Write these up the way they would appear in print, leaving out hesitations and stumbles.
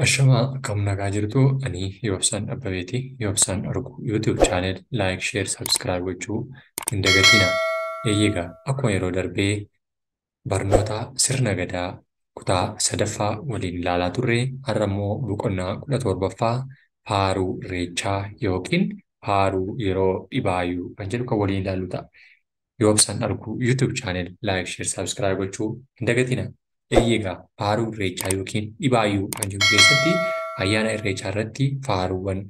Ashamaa akkam nagaa jirtu ani Yoobsaan Abbabeeti. Yoobsaan Argu YouTube channel like, share, subscribe gochuu hin dagatinaa. Eeyyee akkuma yeroo darbee barnoota sirna gadaa kutaa sadaffaa waliin ilaalaa turre har'a immoo boqonnaa 17ffaa faaruu irreechaa yookiin faaruu yeroo dhibaayyuu kan jedhu kan waliin ilaallu ta'a. Yoobsaan Argu YouTube channel like, share, subscribe gochuu hin dagatinaa. Eeyyee faaruu irreechaa yookiin dhibaayyuu kan jedhu keessatti ayyaana irreechaa irratti faaruuwwan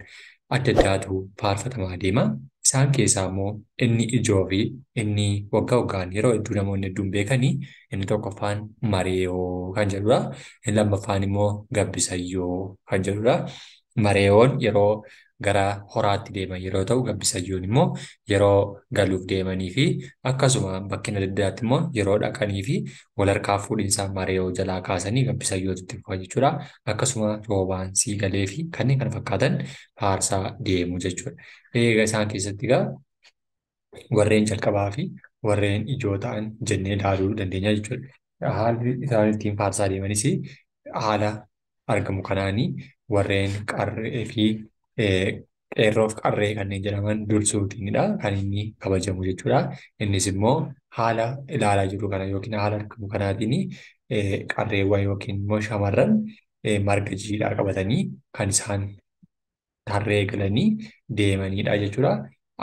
adda addaatu faarfatamaa deema. Isaan keessaa immoo inni ijoo fi inni waggaa waggaan yeroo hedduu namoonni hedduun beekanii inni tokkoffaan Mareeyoo kan jedhudha. Inni lammaffaan immoo Gabbisayyoo kan jedhudha. Mareeyoon yeroo gara horaatti deeman yeroo ta'u, Gabbisayyoon immoo yeroo galuuf deemanii fi akkasuma bakkeen adda addaatti immoo yeroo dhaqanii fi wal harkaa fuudhinsa Mareeyoo jalaa kaasanii Gabbisayyootu itti fufa jechuudha. Akkasuma roobaan siigalee fi kanneen kana fakkaatan faarsaa deemu jechuudha. Egaa isaan keessatti egaa warreen jalqabaa fi warreen ijoo ta'an jennee ilaaluu dandeenya jechuudha. Haalli isaan ittiin faarsaa deemanis haala argamu kanaanii warreen qarree fi qeerroof qarree kanneen jedhaman dursuutiinidha kan inni kabajamu jechuudha. Innis immoo haala ilaalaa jirru kana yookiin haala argamu kanaatiin qarreewwan yookiin immoo shamarran marga jiidhaa qabatanii kan isaan tarree galanii deemanidha jechuudha.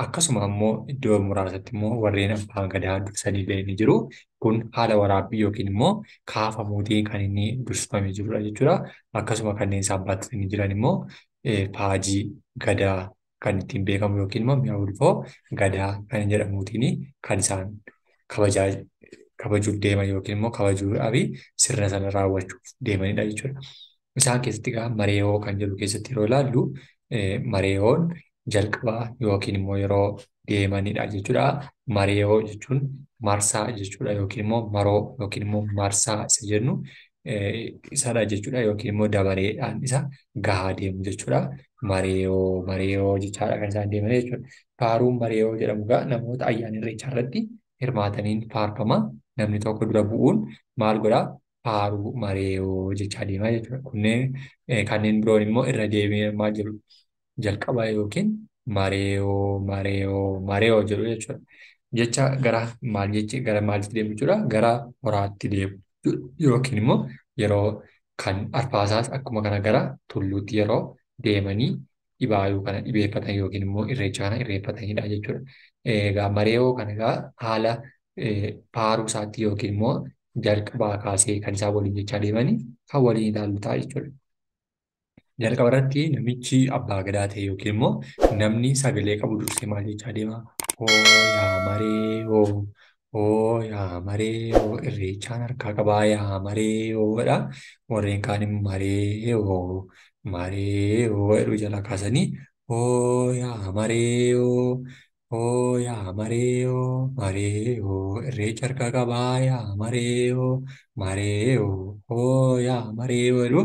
Akkasuma immoo iddoo muraasatti immoo warreen abbaan gadaa dursanii illee ni jiru. Kun haala waraabbii yookiin immoo kaafamuutiin kan inni durfamee jirudha jechuudha. Akkasuma kanneen isaan baattatanii jiran immoo faajii gadaa kan ittiin beekamu yookiin immoo mi'a ulfoo gadaa kan jedhamuutiin kan isaan kabajuuf deeman yookiin immoo kabajuudhaaf sirna sana raawwachuuf deemanidha jechuudha. Isaan keessatti egaa Mareeyoo kan jedhu keessatti yeroo ilaallu Mareeyoon jalqabaa yookiin immoo yeroo deemanidha jechuudha. Mareeyoo jechuun marsaa jechuudha yookiin immoo maroo yookiin immoo marsaa isa jennu isadha jechuudha yookiin immoo dabareedhaan isa gahaa deemu jechuudha. Mareeyoo mareeyoo jechaadha kan isaan deeman jechuudha. Faaruun Mareeyoo jedhamu egaa namoota ayyaana irreechaa irratti hirmaataniin faarfama. Namni tokko dura bu'uun maal godhaa? Faaruu Mareeyoo jechaa deemaa jechuudha. Kunneen kanneen biroon immoo irra deebi'ee maal jedhu jalqaba yookiin Mareeyoo mareeyoo mareeyoo jedhu jechuudha. Jecha gara maal jechi gara maalitti deemu jechuudha? Gara horaatti deemu yookiin immoo yeroo kan arfaasaas akkuma kana gara tulluutti yeroo deemanii dhibaayyuu kana dhibeeffatan yookiin immoo irreecha kana irreeffatanidha jechuudha. Egaa Mareeyoo kana egaa haala faaruu isaatti yookiin immoo jalqabaa kaasee kan isaan waliin jechaa deemanii kan waliin ilaallu ta'a jechuudha. Jalqaba irratti namichi abbaa gadaa ta'e yookiin immoo namni sagalee qabu dursee maal jechaa deema? Hoo yaa Mareeyoo, hoo yaa Mareeyoo, irreechaan harkaa qabaa yaa Mareeyoo jedha. Warreen kaan immoo Mareeyoo, Mareeyoo jedhu jala kaasanii hoo yaa Mareeyoo, hoo yaa Mareeyoo, Mareeyoo, irreecha harkaa qabaa yaa Mareeyoo, Mareeyoo, hoo yaa Mareeyoo jedhu.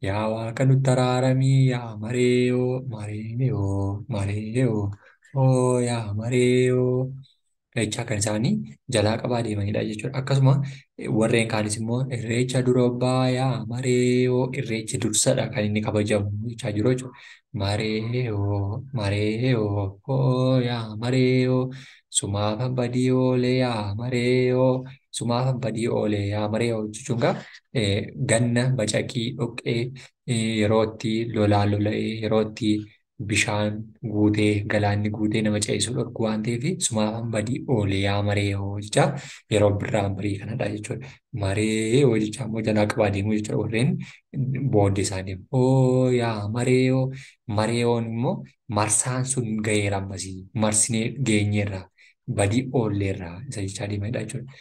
Yaa Waaqa nutti araaramii yaa Mareeyoo, Mareeyoo, Mareeyoo, hoo yaa Mareeyoo jechaa kan isaanii jalaa qabaa deemanidha jechuudha. Akkasuma warreen kaanis immoo irreecha durobbaa yaa Mareeyoo, irreechi dursadha kan inni kabajamu jechaa jiru jechuudha. Mareeyoo, Mareeyoo, hoo yaa Mareeyoo, sumaafan badii oolee yaa Mareeyoo, sumaafan badii oolee yaa Mareeyoo jechuun egaa ganna bacaqii dhoqqee yeroo itti lolaan lola'ee yeroo itti bishaan guutee galaanni guutee nama ceesisuu dhorku waan ta'eef sumaafan badii oolee yaa Mareeyoo jecha yeroo birraan barii kanadha jechuudha. Mareeyoo jecha immoo jalaa qabaa deemuu jechuudha warreen booddee isaa deemu. Hoo yaa Mareeyoo, Mareeyoon immoo marsaan sun ga'eera ammasii marsinee geenyeerra badii oolleerra isa jechaa deemanidha jechuudha.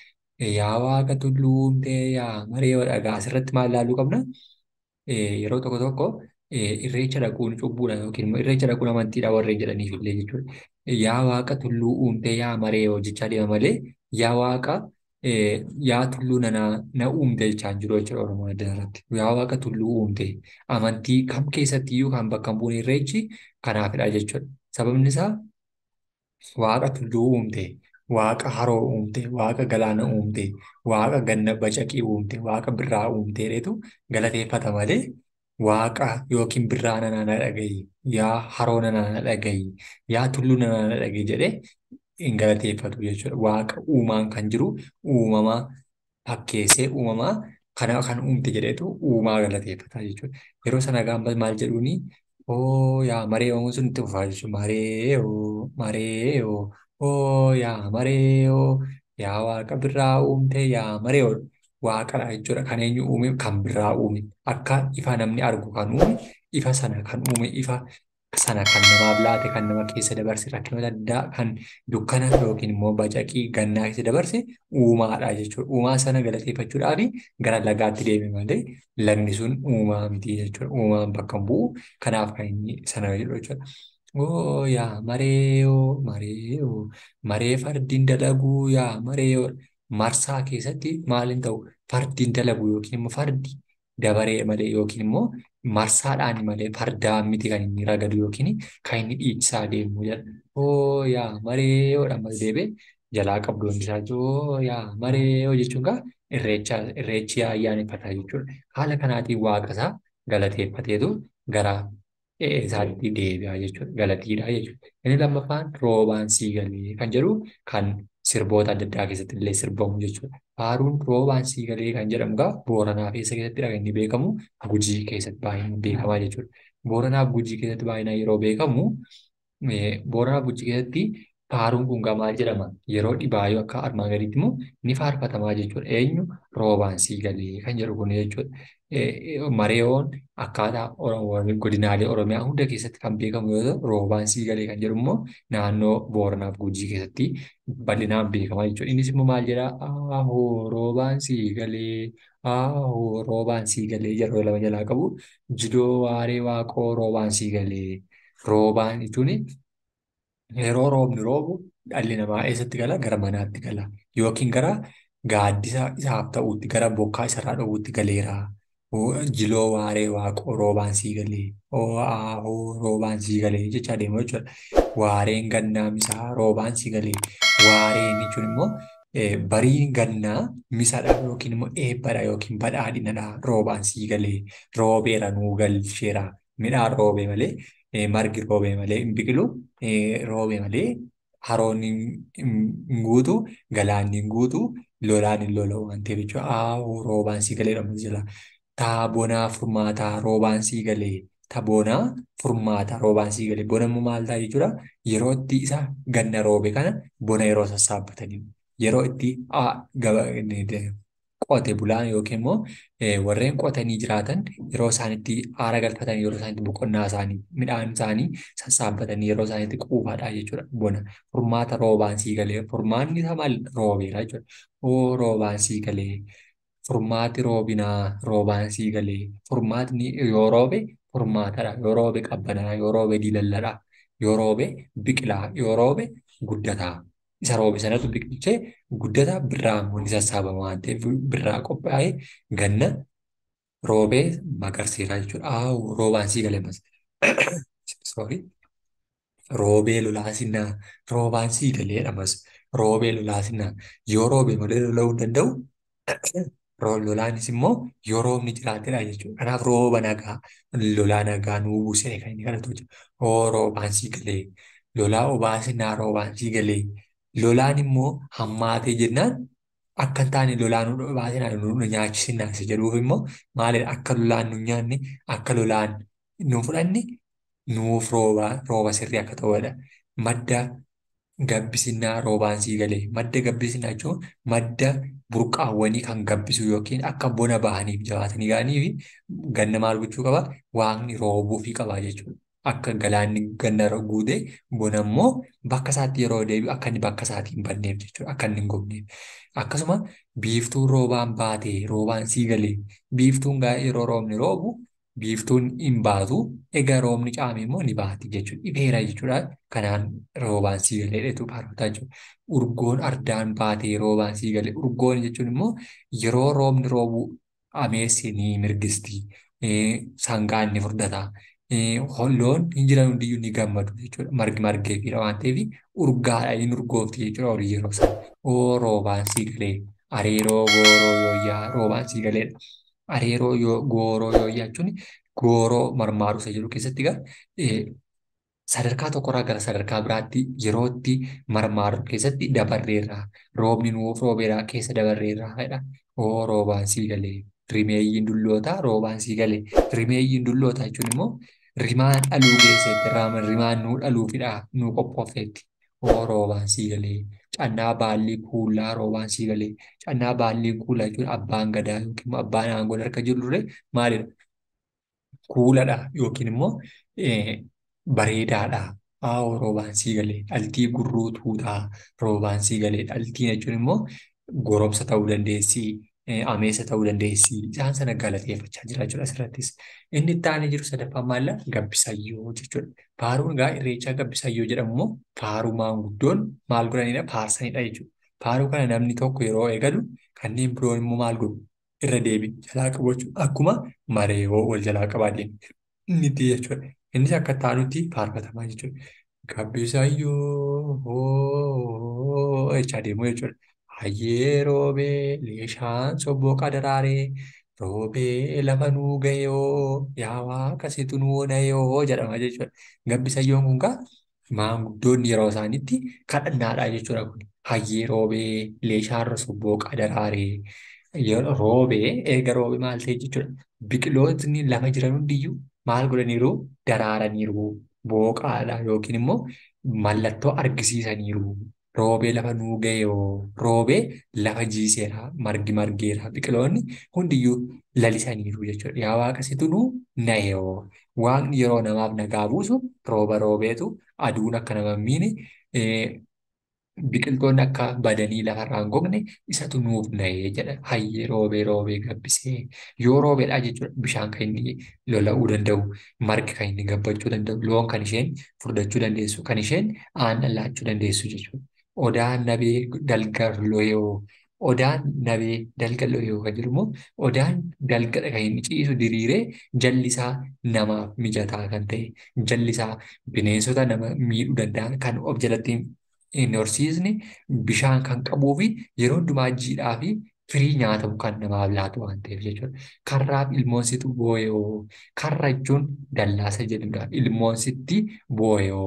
Yaa Waaqa tulluu uumtee yaa Mareeyoo dhagaa asirratti maal ilaaluu qabna? Yeroo tokko tokko irreecha dhaquun cubbuudha yookiin immoo irreecha dhaquun amantiidha warreen jedhaniif illee jechuudha. Yaa Waaqa tulluu uumtee yaa Mareeyoo jechaa deema malee yaa Waaqa yaa tulluu nana na uumte jechaa hin jiru jechuudha Oromoon adda irratti. Yaa Waaqa tulluu uumte amantii kam keessatti iyyuu kan bakka hin buune irreechi kanaafidha jechuudha. Sababni isaa Waaqa tulluu uumte, Waaqa haroo uumte, Waaqa galaana uumte, Waaqa ganna bacaqii uumte, Waaqa birraa uumte jedheetu galateeffata malee Waaqa yookiin birraa nanaa na dhaga'i, yaa haroo nanaa na dhaga'i, yaa tulluu nanaa na dhaga'i jedhee hin galateeffatu jechuudha. Waaqa uumaan kan jiru uumama fakkeessee uumamaa kana kan uumte jedheetu uumaa galateeffata jechuudha. Yeroo sana gaafa maal jedhuuni oo yaa maree sun itti fufaa jechuudha. Maree oo maree oo oo yaa maree oo yaa waaqa birraa uumte yaa maree oo waaqadha jechuudha. Kan eenyu uume kan birraa uume akka ifa namni argu kan uume ifa sana kan uume ifa sana kan namaaf laate kan nama keessa dabarse rakkinoota addaa kan dukkana yookiin immoo bacaqii gannaa keessa dabarse uumaadha jechuudha. Uumaa sana galateeffachuudhaaf gara lagaatti deeme malee lagni sun uumaa miti jechuudha. Uumaan bakka hin bu'u kanaaf kan inni sana jedhu jechuudha. Oo yaa maree oo maree oo maree fardiin dalaguu yaa maree oo marsaa keessatti maal hin ta'u fardiin dalagu yookiin immoo fardi dabaree malee yookiin immoo marsaadhaan malee fardaan miti kan inni ragadu yookiin kan inni dhiichisaa deemu jedha. Oo yaa maree oo ammas deebi'ee jalaa qabdoonni isaa oo yaa maree oo jechuun gaa irreechi ayyaaneffataa jechuudha. Haala kanaatiin waaqa isaa galateeffateetu gara isaatti deebi'a jechuudha. Galatiidha jechuudha. Inni lammaffaan roobaan sii galee kan jedhu kan sirboota adda addaa keessatti illee sirbamu jechuudha. Faaruun roobaan sii galee kan jedhamu gaa Booranaa keessa keessattidha kan inni beekamu Gujii keessatti baay'inaan beekamaa jechuudha. Booranaa fi Gujii keessatti baay'inaan yeroo beekamu Booranaa fi Gujii keessatti faaruun kun gaa maal jedhama? Yeroo dhibaayyuu akka armaan gadiitti immoo ni faarfatamaa jechuudha. Eenyu roobaan sii galee kan jedhu kun jechuudha. Mareewoon akkaataa godinaalee Oromiyaa hunda keessatti kan beekamu yoo ta'u, roobaan sii galee kan jedhu immoo naannoo Booranaa fi Gujii keessatti bal'inaan beekamaa jechuudha. Innis immoo maal jedhaa? Aahoo roobaan sii galee, aahoo roobaan sii galee yeroo lama jalaa qabu jidoo waaree waaqoo roobaan sii galee. Roobaan jechuun yeroo roobni roobu dhalli namaa eessatti gala? Gara manaatti gala. Yookiin gara gaaddisa isaaf ta'utti gara bokkaa isarraa dhowwutti galeera. Jiloo waaree waaqoo roobaan sii galee. Oo aahoo roobaan sii galee jechaa deemu jechuudha. Waareen gannaa misaa roobaan sii galee. Waareen jechuun immoo bariin gannaa misadha yookiin immoo eebbadha yookiin badhaadhinadha roobaan sii galee. Roobeera nuu galcheera. Midhaan roobee malee margi roobee malee hin biqilu. Roobee malee haroon hin guutu, galaanni hin guutu, lolaan hin lola'u waan ta'eef jechuudha. Aahoo roobaan sii galee dha jala. Taabonaa furmaataa roobaan sii galee. Taabonaa furmaataa roobaan sii galee. Bona immoo maal ta'a jechuudha? Yeroo itti isa ganna roobe kana bona yeroo sassaabbatanii yeroo itti qote bulaan yookiin immoo warreen qotanii jiraatan yeroo isaan itti aara galfatan yeroo isaan itti boqonnaa isaanii midhaan isaanii sassaabbatanii yeroo isaan itti quufaadha jechuudha. Bona furmaata roobaan sii galee furmaanni isaa maal roobeera jechuudha. Oo roobaan sii galee furmaati roobinaa roobaan sii galee furmaatni yoo roobe furmaatadha yoo roobe qabbanaa yoo roobe diilalladha yoo roobe biqilaa yoo roobe guddataa. Isa roobe sanatu biqilchee guddata birraa immoo ni sassaabama waan ta'eef birraa qophaa'ee ganna roobee magarseera jechuudha. Aawuu roobaan sii galee mas. Sorry. Roobee lolaa sinnaa roobaan sii galee mas. Roobee lolaa sinnaa yoo roobe malee lola'uu hin danda'u. Lolaanis immoo yoo roobni jiraatedha jechuudha. Kanaaf rooba nagaa lolaa nagaa nuu buusee kan inni kadhatu jechuudha. Oo roobaan sii galee lolaa obaasinaa roobaan sii galee. Lolaan immoo hammaatee jennaan akka hin taane lolaan nu obaasinaa nu nyaachisinaa isa jedhuuf immoo maalidha akka lolaan nu nyaanne akka lolaan nu fudhanne nuuf rooba rooba sirrii akka ta'udha. Madda gabbisinnaa roobaan sii galee. Madda gabbisinnaa jechuun madda burqaawwanii kan gabbisu yookiin akka bona bahaniif jabaatanii ga'anii fi ganna maal gochuu qaba? Waaqni roobuufii qaba jechuudha. Akka galaanni ganna guute bona immoo bakka isaatti yeroo deebi'u akka inni bakka isaatii hin badneef jechuudha. Akka inni hin gogneef. Akkasuma biiftuun roobaan baatee roobaan sii galee biiftuun yeroo roobni roobu biiftuun hin baatu egaa roobni caame immoo ni baati jechuudha. Ifeera jechuudha. Kanaan roobaan sii galee dheetu faarfataa jechuudha. Urgoon ardaan baatee roobaan sii galee. Urgoon jechuun immoo yeroo roobni roobu ameessi ni mirgisti. Sangaan ni furdata. Loon hin jiran hundiyyuu ni gammadu jechuudha. Margi margeefiidha waan ta'eef urgaadha inni urgoofti jechuudha horii yeroo sana. Oo roobaan sii galee. Areeroo gooroo yooyyaa roobaan sii galeedha. Areeroo yoo gooroo yooyyaa jechuun Gooroo marmaaruu isa jedhu keessatti egaa sadarkaa tokkorraa gara sadarkaa biraatti yerootti marmaaru keessatti dabarreerra. Roobni nuuf roobeera keessa dabarreerra jedha. Oo roobaan sii galee rimeeyyiin dullootaa roobaan sii galee. Rimeeyyiin dullootaa jechuun immoo rimaan dhaluu keessatti rimaan nuu dhaluufidha nuu qophoofteetti. Oo roobaan sii galee. Cannaa baallii kuulaa roobaan sii galee. Cannaa baallii kuulaa jechuun abbaan gadaa yookiin immoo abbaan aangoo harka jiru ture maalidha? Kuuladha yookiin immoo bareedaadha. Aawoo roobaan sii galee dhaltii gurruu tuutaa roobaan sii galee. Dhaltiin jechuun immoo goromsa ta'uu dandeessi, ameesa ta'uu dandeessi. Isaan sana galateeffachaa jira jechuudha asirrattis. Inni itti aanee jiru sadaffaan maalla? Gabbisayyoo jechuudha. Faaruun egaa irreechaa gabbisayyoo jedhamu immoo faaruu maanguddoon maal godhanidha? Faarsanidha jechuudha. Faaruu kana namni tokko yeroo eegalu kanneen biroon immoo maal godhu? Irra deebi jalaa qabu jechuudha. Akkuma mareewoo wal jalaa qabaa deemu. Inni itti jechuudha. Innis akka taanutti faarfatamaa jechuudha. Gabbisayyoo jechaa deemu jechuudha. Hayyee roobee leeshaan sobbooqa daraaree roobee lafa nuu ga'eoo yaa waaqa situ nuu onayoo jedhama jechuudha. Gabbisayyoon kun gaa maanguddoonni yeroo isaaniitti kadhannaadha jechuudha kun. Hayyee roobee leeshaan sobbooqa daraaree roobee erga roobee maal ta'e jechuudha. Biqilootni lafa jiran hundiyyuu maal godhaniiru? Daraaraniiru. Booqaadha yookiin immoo mallattoo argisiisaniiru. Roobee lafa nuu ga'eoo roobee lafa jiiseera margi margeera biqiloonni hundiyyuu lalisaniiru jechuudha. Yaa waaqa situ nuu na'eoo. Waaqni yeroo namaaf nagaa buusu rooba roobeetu aduun akka nama hin miine biqiltoonni akka badanii lafarraa hin gogne isatu nuuf na'ee jedha. Hayyee roobee roobee gabbisee yoo roobeedha jechuudha. Bishaan kan inni lola'uu danda'u, margi kan inni gabbachuu danda'u, loon kan isheen furdachuu dandeessu, kan isheen aannan laachuu dandeessu jechuudha. Odaan nabee dalga loyoo. Odaan nabee dalga loyoo kan jedhu immoo odaan dalgadha kan inni ciisu diriiree jalli isaa namaaf mijataa kan ta'e, jalli isaa bineensota nama miidhuu danda'an kan of jalatti hin horsiisne bishaan kan qabuu fi yeroo hundumaa jiidhaa fi firii nyaatamu kan namaaf laatu waan ta'eef jechuudha. Karraaf ilmoon situ booyoo. Karra jechuun dallaasa jedhudha. Ilmoon sitti booyoo.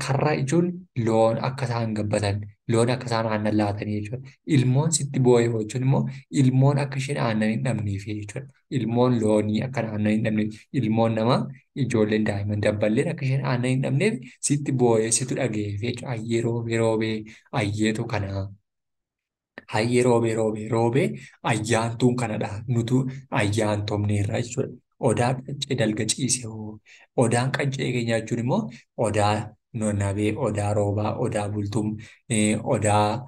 Karra jechuun loon akka isaan gabbatan, loon akka isaan aannan laatanii jechuudha. Ilmoon sitti booyoo jechuun immoo ilmoon akka isheen aannan hin dhabneef jechuudha. Ilmoon loonii akka aannan hin dhabneef, ilmoon namaa ijoolleen daa'imman dabballeen akka isheen aannan hin dhabneef sitti booyee situ dhaga'eef jechuudha. Ayyee roobee roobee ayyeetu kanaa. Hayyee roobee roobee roobee ayyaantuun kanadha. Nutu ayyaantomneerra jechuudha. Odaa qaccee dalga ciise hoo. Odaan qaccee keenya jechuun immoo odaa nabee, odaa roobaa, odaa bultum, odaa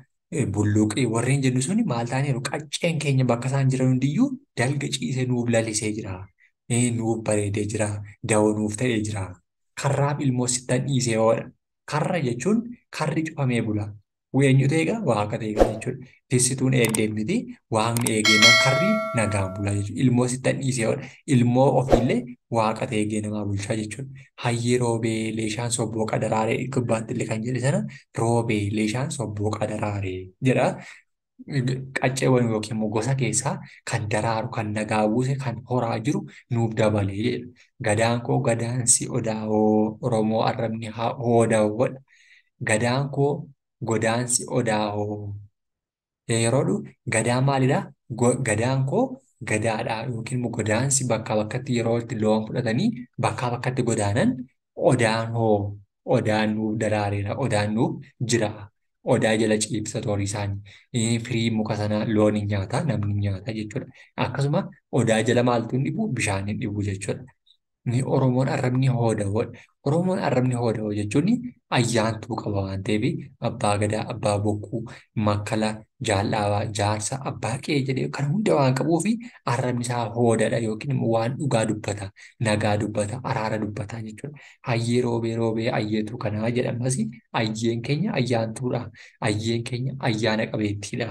bulluqii warreen jennu suni maal ta'aniiru qacceen keenya bakka isaan jiran hundiyyuu dalga ciise nuuf lalisee jira. Nuuf bareedee jira. Dawoo nuuf ta'ee jira. Karraaf ilmoo sittan dhiisee hoodha. Karra jechuun karri cufamee bula. Eenyutu eegaa? Waaqatu eegaa jechuudha. Tissituun eegdeen miti waaqni eegee karri nagaan bula jechuudha. Ilmoo sittan dhiisee hoodha. Ilmoo ofiillee waaqatu eegee namaa bulchaa jechuudha. Hayyee roobee leeshaan sobbooqa daraaree gubbaatti illee kan jedhe sana roobee leeshaan sobbooqa daraaree jedha. Qacceewwan yookiin immoo gosa keessaa kan daraaru, kan nagaa buuse, kan horaa jiru nuuf dabalee jedha. Gadaan koo gadaansi odaa'oo Oromoo arrabni hooda'oodha. Gadaan koo godaansi odaa'oo. Yeroo dhufu gadaan maalidhaa? Gadaan koo gadaadha yookiin immoo godaansi bakkaa bakkatti yeroo itti loon fudhatanii bakkaa bakkatti godaanan odaan hoo odaan nuuf daraareera odaan nuuf jira. Odaa jala ciibsa torii isaanii firii muka sanaa loon hin nyaata namni hin nyaata jechuudha. Akkasuma odaa jala maaltu hin dhibu bishaan hin dhibu jechuudha. Oromoon arrabni hooda'oodha. Oromoon arrabni hooda'oo jechuun ayyaantuu qaba waan ta'eef abbaa gadaa, abbaa bokkuu, makkala, jaallaawaa, jaarsa, abbaa qe'ee jedhee kan hunda waan qabuuf arrabni isaa hoodadha yookiin immoo waan dhugaa dubbata, nagaa dubbata, araara dubbata jechuudha. Hayyee roobee roobee ayyeetu kanaa jedhamas ayyeen keenya ayyaantuudha. Ayyeen keenya ayyaana qabeettiidha.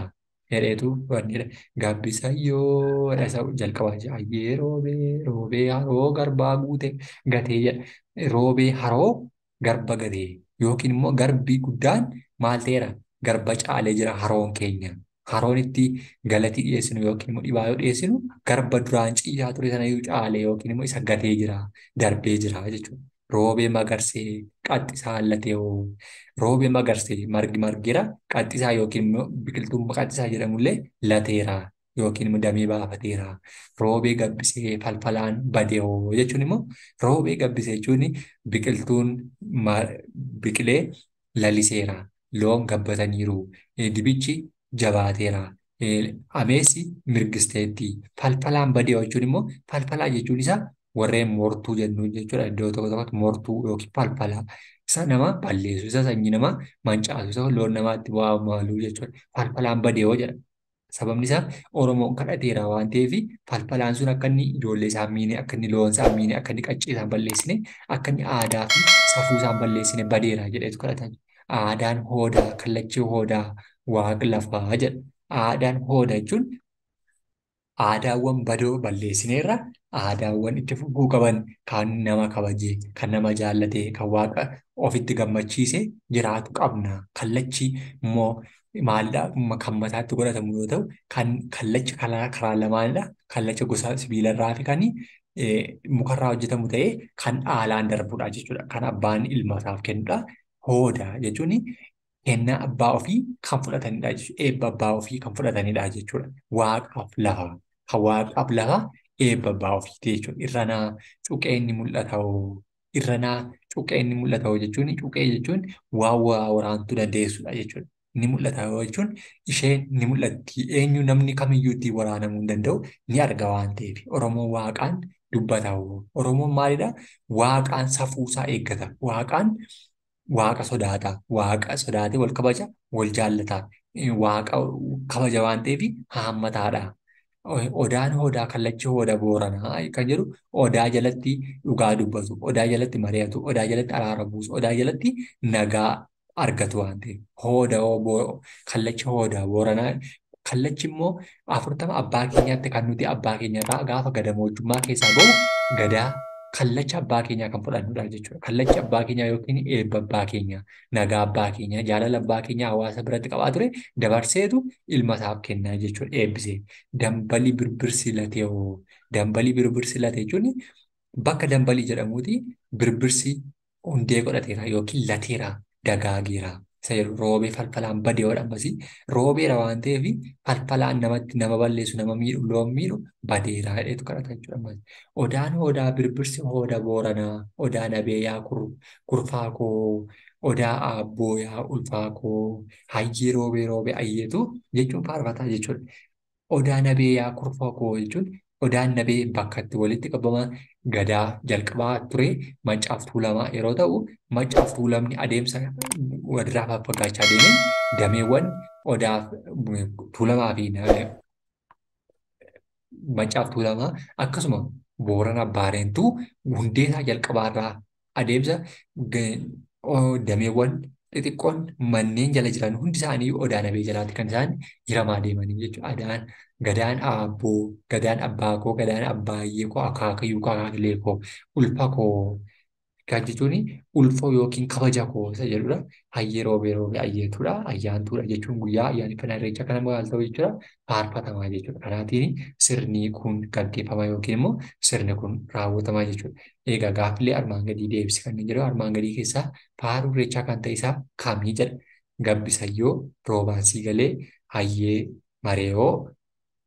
Jedheetu wannidha. Gabbisayyoo isa jalqabaa jira. Ayyee roobee roobee haroo garbaa guute gatee jedha. Roobee haroo garba gatee yookiin immoo garbi guddaan maal ta'eera? Garba caalee jira haroon keenya. Haroon itti galatii dhiyeessinu yookiin immoo dhibaayoo dhiyeessinu garba duraan ciisaa ture sanayyuu caalee yookiin immoo isa gatee jira, darbee jira jechuudha. Roobee magarsee qaxxisaa latee hoo. Roobee magarsee margi margeera, qaxxisaa yookiin immoo biqiltuun qaxxisaa jedhamullee lateera yookiin immoo damee baafateera. Roobee gabbisee falfalaan badee hoo jechuun immoo roobee gabbisee jechuun biqiltuun biqilee laliseera. Loon gabbataniiru. Dibichi jabaateera. Ameessi mirgisteetti. Falfalaan badee jechuun immoo falfalaa jechuun isaa warreen mortuu jennu jechuudha. Iddoo tokko tokkotti mortuu yookiin falfalaa isa nama balleessu, isa sanyii nama mancaasu, isa loon namaatti bu'aa maaluu jechuudha. Falfalaan badee hoo jedha. Sababni isaa Oromoon kadhateera waan ta'eef falfalaan sun akka inni ijoollee isaa miine, akka inni loon isaa miine, akka inni qaccee isaan balleessine, akka inni aadaa fi safuu isaan balleessine badeera jedheetu kadhata. Aadaan hoodaa, kallachii hoodaa, waaqa lafaa jedha. Aadaan hooda jechuun aadaawwan badoo balleessineerra, aadaawwan itti fufuu qaban kan nama kabaje, kan nama jaallate, kan waaqa ofitti gammachiise jiraatu qabna. Kallachi immoo maalidha? Kan mataatti godhatamu yoo ta'u, kan kallacha karaa lamaanidha. Kallacha gosa sibiilarraa fi kan mukarraa hojjetamu ta'ee kan dhaalaan darbudha jechuudha. Kan abbaan ilma isaaf kennudha. Hooda jechuun kennaa abbaa ofii kan fudhatanidha jechuudha. Eebba abbaa ofii kan fudhatanidha jechuudha. Waaqaaf lafa. Kan waaqaaf lafa eebba abbaa ofiiti jechuudha. Irranaa cuqeen ni mul'ata hoo. Irranaa cuqeen ni mul'ata hoo jechuun cuqee jechuun waan waa waraantuu dandeessudha jechuudha. Ni mul'ata hoo jechuun isheen ni mul'atti. Eenyu namni kamiyyuu ittiin waraanamuu hin danda'u ni arga waan ta'eef. Oromoon waaqaan dubbata hoo. Oromoon maalidha? Waaqaan safuusaa eeggata. Waaqaan waaqa sodaata. Waaqa sodaatee wal kabaja, wal jaallata. Waaqa kabaja waan ta'eef haammataadha. Odaan hoodaa kallachi hooda booranaa kan jedhu odaa jalatti dhugaa dubbatu, odaa jalatti mari'atu, odaa jalatti araara buusu, odaa jalatti nagaa argatu waan ta'eef. Hooda kallachi hooda booranaa kallachi immoo 40 abbaa keenyaatti kan nuti abbaa keenyarraa gaafa gadamoojjummaa keessaa bahu gadaa kallacha abbaa keenyaa kan fudhannudha jechuudha. Kallachi abbaa keenyaa yookiin eebba abbaa keenyaa, nagaa abbaa keenyaa, jaalala abbaa keenyaa hawaasa biratti qabaa ture dabarseetu ilma isaaf kennaa jechuudha. Eebbisee dambalii birbirsi latee hoo. Dambalii birbirsi latee jechuun bakka dambalii jedhamuuti birbirsi hundee godhateera yookiin lateera dagaageera. Isa jedhu roobee falfalaan badee hodha ammasii roobeera waan ta'eef falfalaan namatti nama balleessu nama miidhu loon miidhu badeera jedheetu kadhata jechuudha ammas. Odaan hoodaa birbirsi hooda booranaa, odaa nabee yaa kurfaa koo, odaa aabboo yaa ulfaa koo, hayyee roobee roobee ayyeetu jechuun faarfataa jechuudha. Odaa nabee yaa kurfaa koo jechuun odaan nabee bakka itti walitti qabama gadaa jalqabaa ture Maccaaf Tuulamaa yeroo ta'u, Maccaaf Tuulamni adeemsa walirraa faffagaachaa deemeen dameewwan odaa Tuulamaa fi Maccaaf Tuulamaa akkasuma Boorana Baareentuu hundeesaa jalqabaarraa adeemsa dameewwan xixiqqoon manneen jala jiran hundi isaanii odaa nabee jalaatti kan isaan hiramaa deemanii jechuudha. Adaan gadaan aabboo, gadaan abbaa koo, gadaan abbaayyee koo, akaakayyuu koo, akaakilee koo, ulfa koo kan jechuun ulfoo yookiin kabaja koo isa jedhudha. Hayyee roobee roobee ayyeetudha. Ayyaantuudha jechuun guyyaa ayyaaneffannaa irreechaa kana maal ta'u jechuudha. Faarfatamaa jechuudha. Kanaatiin sirni kun gaggeeffama yookiin immoo sirni kun raawwatamaa jechuudha. Egaa gaaffilee armaan gadii deebisi kanneen jedhu armaan gadii keessaa faaruu irreechaa kan ta'e isaa kamii jedha. Gabbisayyoo, roobaan siigalee, hayyee mareeyoo,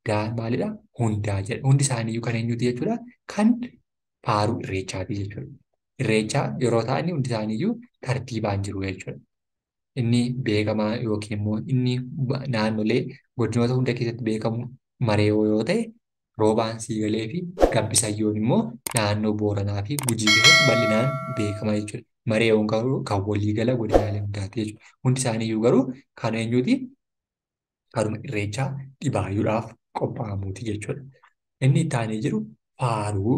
daan maalidha? Hundaa jedha. Hundi isaaniiyyuu kan eenyuti jechuudha? Kan faaruu irreechaati jechuudha. Irreechaa yeroo ta'an hundi isaaniiyyuu tartiibaan jiru jechuudha. Inni beekamaa yookiin immoo inni naannolee godinoota hunda keessatti beekamu mareeyoo yoo ta'e, roobaan siigalee fi gabbisayyoon immoo naannoo Booranaa fi Gujii keessatti bal'inaan beekama jechuudha. Mareeyoon garuu kan waliigala godinaalee hundaati jechuudha. Hundi isaaniiyyuu garuu kan eenyuti? Kanuma irreechaa dhibaayyuudhaaf qophaa'amuuti jechuudha. Inni itti aanee jiru faaruu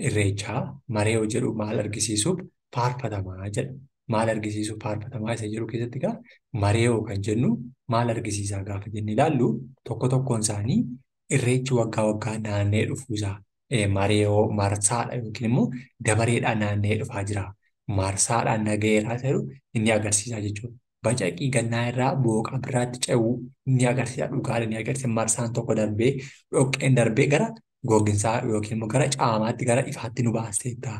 irreechaa mareeyoo jedhu maal argisiisuuf faarfatamaa jedha. Maal argisiisuuf faarfatamaa isa jedhu keessatti egaa mareeyoo kan jennu maal argisiisaa gaafa jennee ilaallu tokko tokkoon isaanii irreechi waggaa waggaa naanna'ee dhufuusaa mareeyoo marsaadha yookiin immoo dabareedhaan naanna'ee dhufaa jira. Marsaadhaan naga'eeraa jedhu inni agarsiisaa jechuudha. Bacaqii gannaa irraa booqa biraatti ce'uu ni agarsiisa. Dhugaadha ni agarsiisa. Marsaan tokko darbee dhoqqeen darbee gara goginsaa yookiin immoo gara caamaatti gara ifaatti nu baasteetta.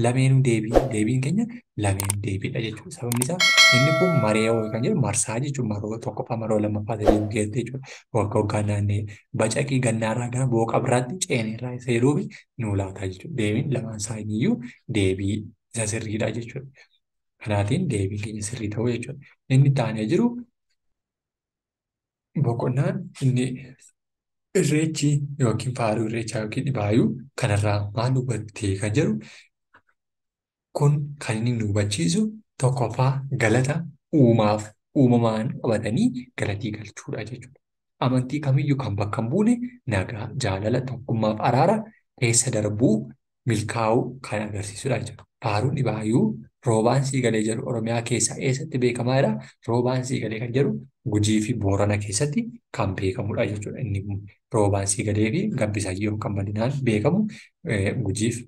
Lameenuu deebiin keenya lameen deebiidha jechuudha. Sababni isaa inni kun mareewoo kan jedhu marsaa jechuudha. Maroo tokkoffaa maroo lammaffaa sadii geesse jechuudha. Waggaa waggaan naannee bacaqii gannaarraa gara booqa biraatti ceeneerraa isa jedhuuf nu laata jechuudha. Deebiin lamaan isaaniiyyuu deebii isa sirriidha jechuudha. Kanaatiin deebiin keenya sirrii ta'uu jechuudha. Inni itti aanee jiru boqonnaan inni irreechi yookiin faaruu irreechaa yookiin dhibaayuu kanarraa maal hubattee kan jedhu kun kan inni nu hubachiisu tokkoffaa galata uumaaf uumamaan qabatanii galatii galchuudha jechuudha. Amantii kamiyyuu kan bakka hin buune nagaa, jaalala, tokkummaaf araara keessa darbuu milkaa'uu kan agarsiisudha jechuudha. Faaruun dhibaayuu roobaan siigalee jedhu Oromiyaa keessaa eessatti beekamaa jira? Roobaan siigalee kan jedhu Gujii fi Boorana keessatti kan beekamudha jechuudha. Inni kun roobaan siigalee fi gabbisayyoo kan bal'inaan beekamu Gujii fi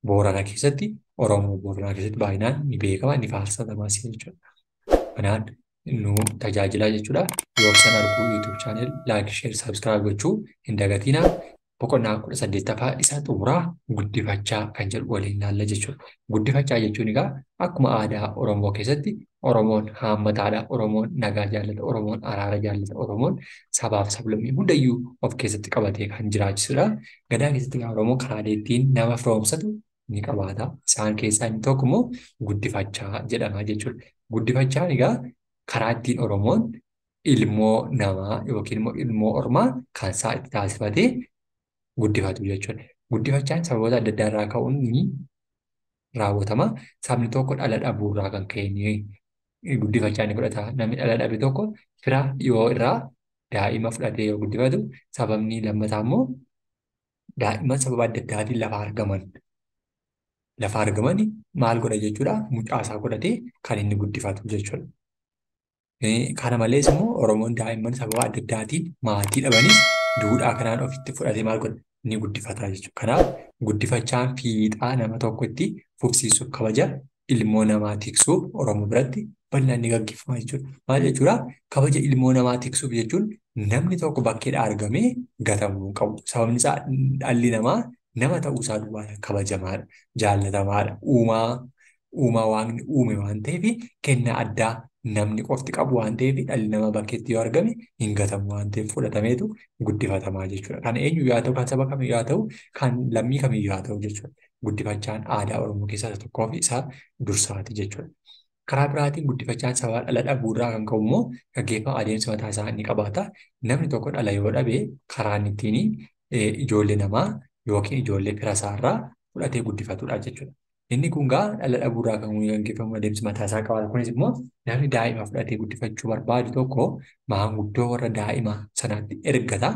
Boorana keessatti Oromoo Booranaa keessatti baay'inaan ni beekama, ni faarsatamas jechuudha. Kanaan nu tajaajila jechuudha. Yoobsan arguu YouTube channel like, share, subscribe gochuu hin dagatinaa. Boqonnaa 18ffaa isa xumuraa guddifachaa kan jedhu waliin ilaalla jechuudha. Guddifachaa jechuun egaa akkuma aadaa Oromoo keessatti Oromoon haammataadha, Oromoon nagaa jaallata, Oromoon araara jaallata, Oromoon sabaaf sablammii hundayyuu of keessatti qabatee kan jiraachisudha. Gadaa keessatti egaa Oromoon karaalee ittiin nama firoomsatu ni qabaata. Isaan keessaa inni tokko immoo guddifachaa jedhama jechuudha. Guddifachaan egaa karaa ittiin Oromoon ilmoo namaa yookiin immoo ilmoo ormaa kan isaa itti taasifatee guddifatu jechuudha. Guddifachaan sababoota adda addaa irraa ka'uun ni raawwatama. Sabni tokko dhala dhabuu irraa kan ka'e ni guddifachaa ni godhata. Namni dhala dhabe tokko fira dhiyoo irraa daa'ima fudhatee yoo guddifatu, sababni lammataa immoo daa'imman sababa adda addaatiin lafa argaman. Lafa argaman maal godha jechuudha? Mucaa isaa godhatee kan inni guddifatu jechuudha. Kana malees immoo Oromoon daa'imman sababa adda addaatiin maatii dhabanis duudhaa kanaan ofitti fudhatee maal godha? Ni guddifata jechuudha. Kanaaf guddifachaan fiixaa nama tokkotti fufsiisuuf kabaja ilmoo namaa tiksuuf Oromoo biratti bal'inaan ni gaggeeffama jechuudha. Maal jechuudha? Kabaja ilmoo namaa tiksuuf jechuun namni tokko bakkeedhaa argamee gatamuu hin qabu. Sababni isaa dhalli namaa nama ta'uusaa duwwaadhaan kabajamaadha, jaallatamaadha. Uumaa waaqni uume waan ta'eef kennaa addaa namni qofti qabu waan ta'eef dhalli namaa bakkeetti yoo argame hin gatamu waan ta'eef fudhatameetu guddifatamaa jechuudha. Kan eenyu haa ta'u, kan saba kamiyyuu haa ta'u, kan lammii kamiyyuu haa ta'u jechuudha. Guddifachaan aadaa Oromoo keessaa isa tokkoo fi isa dursaati jechuudha. Karaa biraatiin guddifachaan sababa dhala dhabuurraa kan ka'u immoo gaggeeffama adeemsa mataa isaa ni qabaata. Namni tokko dhala yoo dhabe karaa inni ittiin ijoollee namaa yookiin ijoollee fira isaarraa fudhatee guddifatudha jechuudha. Inni kun gaa dhala dhabuurraa kan gaggeeffamu adeemsa mataa isaa qabaata. Kunis immoo namni daa'ima fudhatee guddifachuu barbaadu tokko maanguddoo warra daa'ima sanaatti ergata.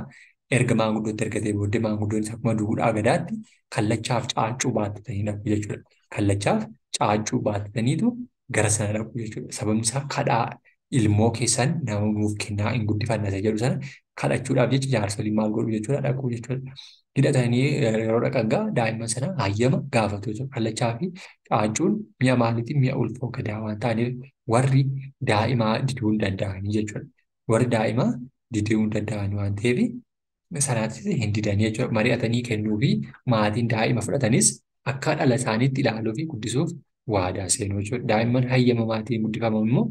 Erga maanguddootti ergatee booddee maanguddoon isaa akkuma duudhaa gadaatti kallachaaf caaccuu baattatanii dhaqu jechuudha. Kallachaaf caaccuu baattataniitu gara sana dhaqu jechuudha. Sababni isaa kadhaa ilmoo keessan nama nuuf kennaa hin guddifanna isa jedhu sana kadhachuudhaaf jecha jaarsoliin maal godhu jechuudha dhaqu jechuudha. Hidhatanii yeroo dhaqan gaa daa'imman sana hayyama gaafatu jechuudha. Kallachaa fi caaccuun mi'a maaliitiin mi'a ulfoo gadaa waan ta'aniif warri daa'imaa diduu hin danda'anii jechuudha. Warri daa'imaa diduu hin danda'anii waan ta'eef sanaattis hin didanii jechuudha. Mari'atanii kennuu fi maatiin daa'ima fudhatanis akka dhala isaaniitti ilaaluu fi guddisuuf waadaa seenuu jechuudha. Daa'imman hayyama maatiin guddifaman immoo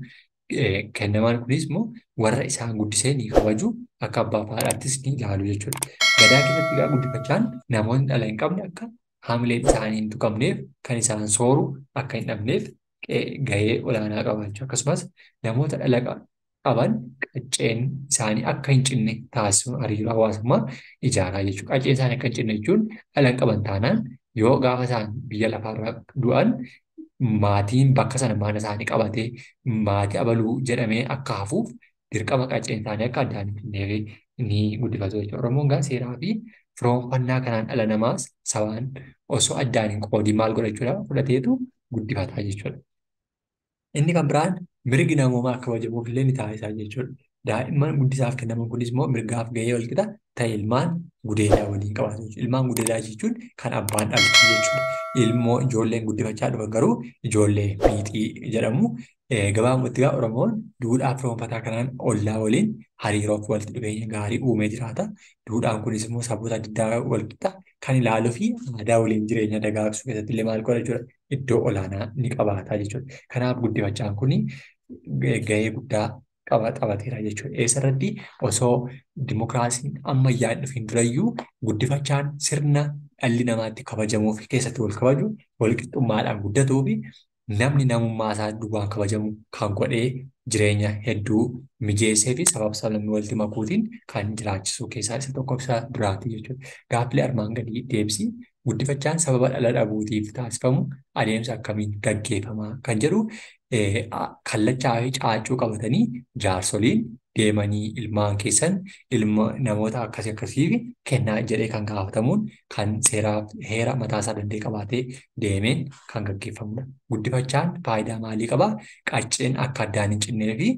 kennaman kunis immoo warra isaan guddisee ni kabaju akka abbaa fi haadhaattis ni ilaalu jechuudha. Gadaa keessatti egaa guddifachaan namoonni dhala hin qabne akka haamileen isaanii hin tuqamneef kan isaan sooru akka hin dhabneef gahee olaanaa qaba jechuudha. Akkasumas namoota dhala qaban qacceen isaanii akka hin cinne taasisuun hariiroo hawaasummaa ijaaraa jechuudha. Qacceen isaanii akka hin cinne jechuun dhala hin qaban taanaan yoo gaafa isaan biyya lafaarra du'an maatiin bakka sana mana isaanii qabatee maatii abaluu jedhamee akka hafuuf dirqama qacceen isaanii akka addaan hin cinneef ni guddifatu jechuudha. Oromoon gaa seeraa fi firoomfannaa kanaan dhala namaas sabaan osoo addaan hin qoodiin maal godha jechuudha fudhateetu guddifataa jechuudha. Inni kan biraan mirgi namoomaa akka kabajamuuf illee ni taasisaa jechuudha. Daa'imman guddisaaf kennaman kunis immoo mirgaaf gahee walqixa ta'e ilmaan gudeedaa waliin qabaatu jechuudha. Ilmaan gudeedaa jechuun kan abbaan dhalche jechuudha. Ilmoo ijoolleen guddifachaa dhufan garuu ijoollee miixii jedhamu. Gabaabumatti egaa Oromoon duudhaa firoomfataa kanaan ollaa waliin hariiroo fi walitti dhufeenya gaarii uumee jiraata. Duudhaan kunis immoo saboota adda addaa walqixa kan ilaaluu fi aadaa waliin jireenya dagaagsuu keessatti illee maal godha jechuudha. Iddoo olaanaa ni qabaata jechuudha. Kanaaf guddifachaan kun gahee guddaa taphateera jechuudha. Eessarratti osoo dimokiraasiin ammayyaa hin dhufin durayyuu guddifachaan sirna dhalli namaatti kabajamuu fi keessatti wal kabaju walqixxummaadhaan guddatuu fi namni namummaa isaa duwwaan kabajamu kan godhee jireenya hedduu mijeessee fi sabab sablammii walitti makuutiin kan jiraachisu keessaa isa tokko isa duraati jechuudha. Gaaffilee armaan gadii deebisi. Guddifachaan sababa dhala dhabuutiif taasifamu adeemsa akkamiin gaggeeffamaa kan jedhu kallachaa fi caaccuu qabatanii jaarsoliin deemanii ilmaan keessan ilma namoota akkasii akkasiif kennaa jedhee kan gaafatamuun kan seeraaf heera mataasaa danda'e qabaatee deemeen kan gaggeeffamudha. Guddifachaan faayidaa maalii qabaa? Qacceen akka addaan hin cinnee fi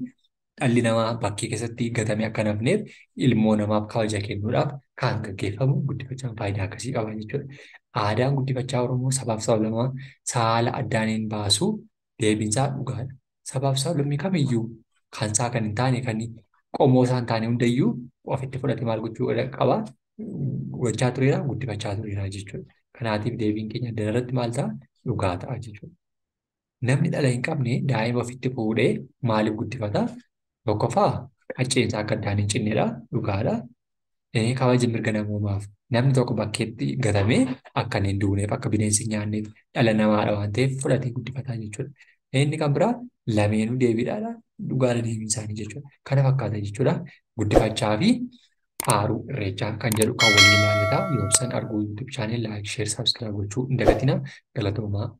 dhalli namaa bakkee keessatti gatamee akka hin hafneef ilmoo namaaf kabaja kennuudhaaf kan gaggeeffamu guddifachaan faayidaa akkasii qaba jechuudha. Aadaan guddifachaa Oromoo sabaaf sablamaa saala addaan hin baasu deebiinsaa dhugaadha. Sabaaf sablammii kamiyyuu kan isaa kan hin taane kan qomoo isaa hin taane hundayyuu ofitti fudhatee maal gochuu qaba? Gochaa tureera, guddifachaa tureera jechuudha. Kanaatiif deebiin keenya adda irratti maal ta'a? Dhugaa ta'a jechuudha. Namni dhala hin qabne daa'ima ofitti fuudhee maaliif guddifata? Tokkoffaa qacceensaa akka addaan hin cinnedha. Dhugaadha. Kabaja mirga namoomaaf namni tokko bakkeetti gatamee akka inni hin duuneef akka bineensi hin nyaanneef dhala namaadha waan ta'eef fudhatee guddifataa jechuudha. Inni kan biraa lameenuu deebiidhaadha. Dhugaadha deebiin isaanii jechuudha. Kana fakkaata jechuudha. Guddifachaa fi faaruu irreechaa kan jedhu kan waliin ilaallata. Yoobsan arguu YouTube channel like, share, subscribe gochuu hin dagatinaa. Galatoomaa.